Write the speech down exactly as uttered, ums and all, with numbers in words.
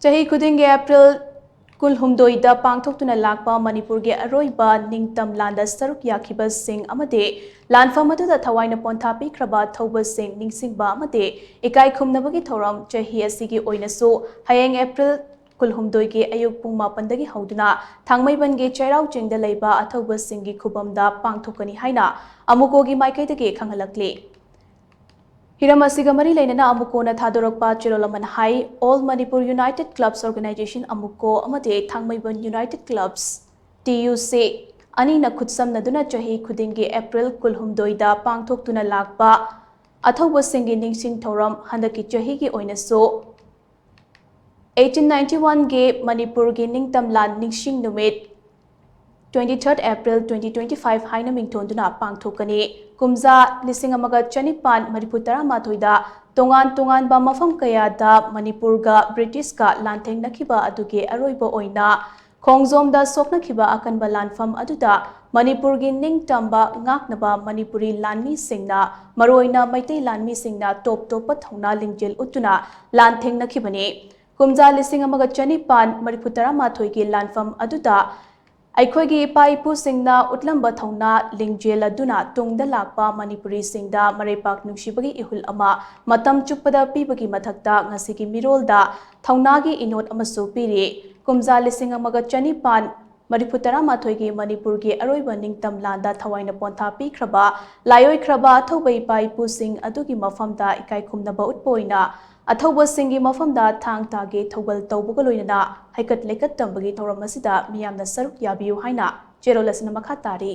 ꯆꯍꯤ ꯈꯨꯗꯤꯡꯒꯤ ꯑꯦꯄ꯭ꯔꯤꯜ ꯀꯨꯟꯍꯨꯝꯗꯣꯏꯗ ꯄꯥꯡꯊꯣꯛꯇꯨꯅ ꯂꯥꯛꯄ ꯃꯅꯤꯄꯨꯔꯒꯤ ꯑꯔꯣꯏꯕ ꯅꯤꯡꯇꯝ ꯂꯥꯟꯗ ꯁꯔꯨꯛ ꯌꯥꯈꯤꯕꯁꯤꯡ ꯑꯃꯗꯤ ꯂꯥꯟꯐꯝ ꯑꯗꯨꯗ ꯊꯋꯥꯏꯅ ꯄꯣꯟꯊꯥ ꯄꯤꯈ꯭ꯔꯕ ꯑꯊꯧꯕꯁꯤꯡ ꯅꯤꯡꯁꯤꯡꯕ ꯑꯃꯗꯤ ꯏꯀꯥꯏ ꯈꯨꯝꯅꯕꯒꯤ ꯊꯧꯔꯝ ꯆꯍꯤ ꯑꯁꯤꯒꯤ ꯑꯣꯏꯅꯁꯨ ꯍꯌꯦꯡ ꯑꯦꯄ꯭ꯔꯤꯜ ꯀꯨꯟꯍꯨꯝꯗꯣꯏꯒꯤ ꯑꯌꯨꯛ ꯄꯨꯡ ꯃꯥꯄꯟꯗꯒꯤ ꯍꯧꯗꯨꯅ ꯊꯥꯡꯃꯩꯕꯟꯒꯤ ꯆꯩꯔꯥꯎ ꯆꯤꯡꯗ ꯂꯩꯕ ꯑꯊꯧꯕꯁꯤꯡꯒꯤ ꯈꯨꯕꯝꯗ ꯄꯥꯡꯊꯣꯛꯀꯅꯤ ꯍꯥꯏꯅ ꯑꯃꯨꯀꯣꯒꯤ ꯃꯥꯏꯀꯩꯗꯒꯤ ꯈꯪꯍꯜꯂꯛꯂꯤ꯫ ꯍꯤꯔꯝ ꯑꯁꯤꯒ ꯃꯔꯤ ꯂꯩꯅꯅ ꯑꯃꯨꯀꯣꯅ ꯊꯥꯗꯣꯔꯛꯄ ꯆꯦꯔꯣꯜ ꯑꯃꯅ ꯍꯥꯏ, All Manipur United Clubs Organization, ꯑꯃꯨꯀꯣ, ꯑꯃꯗꯤ ꯊꯥꯡꯃꯩꯕꯟ United Clubs, T U C, ꯑꯅꯤꯅ ꯈꯨꯠꯁꯝꯅꯗꯨꯅ ꯆꯍꯤ ꯈꯨꯗꯤꯡꯒꯤ ꯑꯦꯄ꯭ꯔꯤꯜ ꯀꯨꯟꯍꯨꯝꯗꯣꯏꯗ ꯄꯥꯡꯊꯣꯛꯇꯨꯅ ꯂꯥꯛꯄ ꯑꯊꯧꯕꯁꯤꯡꯒꯤ ꯅꯤꯡꯁꯤꯡ ꯊꯧꯔꯝ ꯍꯟꯗꯛꯀꯤ ꯆꯍꯤꯒꯤ ꯑꯣꯏꯅꯁꯨ eighteen ninety-one ꯒꯤ ꯃꯅꯤꯄꯨꯔꯒꯤ ꯅꯤꯡꯇꯝ ꯂꯥꯟ ꯅꯤꯡꯁꯤꯡ ꯅꯨꯃꯤꯠ, twenty-third April twenty twenty-five ꯍꯥꯏꯅ ꯃꯤꯡꯊꯣꯟꯗꯨꯅ ꯄꯥꯡꯊꯣꯛꯀꯅꯤ꯫ ꯀꯨꯝꯖꯥ ꯂꯤꯁꯤꯡ ꯑꯃꯒ ꯆꯅꯤꯄꯥꯟ ꯃꯔꯤꯐꯨ ꯇꯔꯥꯃꯥꯊꯣꯏꯗ ꯇꯣꯉꯥꯟ ꯇꯣꯉꯥꯟꯕ ꯃꯐꯝ ꯀꯌꯥꯗ ꯃꯅꯤꯄꯨꯔꯒ ꯕ꯭ꯔꯤꯇꯤꯁꯀ ꯂꯥꯟꯊꯦꯡꯅꯈꯤꯕ ꯑꯗꯨꯒꯤ ꯑꯔꯣꯏꯕ ꯑꯣꯏꯅ ꯈꯣꯡꯖꯣꯝꯗ ꯁꯣꯛꯅꯈꯤꯕ ꯑꯀꯟꯕ ꯂꯥꯟꯐꯝ ꯑꯗꯨꯗ ꯃꯅꯤꯄꯨꯔꯒꯤ ꯅꯤꯡꯇꯝꯕ ꯉꯥꯛꯅꯕ ꯃꯅꯤꯄꯨꯔꯤ ꯂꯥꯟꯃꯤꯁꯤꯡꯅ, ꯃꯔꯨꯑꯣꯏꯅ ꯃꯩꯇꯩ ꯂꯥꯟꯃꯤꯁꯤꯡꯅ ꯇꯣꯞ ꯇꯣꯞꯄ ꯊꯧꯅꯥ ꯂꯤꯡꯖꯦꯜ ꯎꯠꯇꯨꯅ ꯂꯥꯟꯊꯦꯡꯅꯈꯤꯕꯅꯤ꯫ ꯀꯨꯝꯖꯥ ꯂꯤꯁꯤꯡ ꯑꯃꯒ ꯆꯅꯤꯄꯥꯟ ꯃꯔꯤꯐꯨ ꯇꯔꯥꯃꯥꯊꯣꯏꯒꯤ ꯂꯥꯟꯐꯝ ꯑꯗꯨꯗ ꯑꯩꯈꯣꯏꯒꯤ ꯏꯄꯥ ꯏꯄꯨꯁꯤꯡꯅ ꯎꯠꯂꯝꯕ ꯊꯧꯅꯥ ꯂꯤꯡꯖꯦꯜ ꯑꯗꯨꯅ ꯇꯨꯡꯗ ꯂꯥꯛꯄ ꯃꯅꯤꯄꯨꯔꯤꯁꯤꯡꯗ ꯃꯔꯩꯄꯥꯛ ꯅꯨꯡꯁꯤꯕꯒꯤ ꯏꯍꯨꯜ ꯑꯃ ꯃꯇꯝ ꯆꯨꯞꯄꯗ ꯄꯤꯕꯒꯤ ꯃꯊꯛꯇ ꯉꯁꯤꯒꯤ ꯃꯤꯔꯣꯜꯗ ꯊꯧꯅꯥꯒꯤ ꯏꯅꯣꯠ ꯑꯃꯁꯨ ꯄꯤꯔꯤ꯫ ꯀꯨꯝꯖꯥ ꯂꯤꯁꯤꯡ ꯑꯃꯒ ꯆꯅꯤꯄꯥꯟ ꯃꯔꯤꯐꯨ ꯇꯔꯥꯃꯥꯊꯣꯏꯒꯤ ꯃꯅꯤꯄꯨꯔꯒꯤ ꯑꯔꯣꯏꯕ ꯅꯤꯡꯇꯝ ꯂꯥꯟꯗ ꯊꯋꯥꯏꯅ ꯄꯣꯟꯊꯥ ꯄꯤꯈ꯭ꯔꯕ ꯂꯥꯏꯑꯣꯏꯈ꯭ꯔꯕ ꯑꯊꯧꯕ ꯏꯄꯥ ꯏꯄꯨꯁꯤꯡ ꯑꯗꯨꯒꯤ ꯃꯐꯝꯗ ꯏꯀꯥꯏ ꯈꯨꯝꯅꯕ ꯎꯠꯄ ꯑꯣꯏꯅ ꯑꯊꯧꯕꯁꯤꯡꯒꯤ ꯃꯐꯝꯗ ꯊꯥꯡ ꯇꯥꯒꯤ ꯊꯧꯒꯜ ꯇꯧꯕꯒ ꯂꯣꯏꯅꯅ ꯍꯩꯀꯠ ꯂꯩꯀꯠ ꯇꯝꯕꯒꯤ ꯊꯧꯔꯝ ꯑꯁꯤꯗ ꯃꯤꯌꯥꯝꯅ ꯁꯔꯨꯛ ꯌꯥꯕꯤꯌꯨ ꯍꯥꯏꯅ ꯆꯦꯔꯣꯜ ꯑꯁꯤꯅ ꯃꯈꯥ ꯇꯥꯔꯤ꯫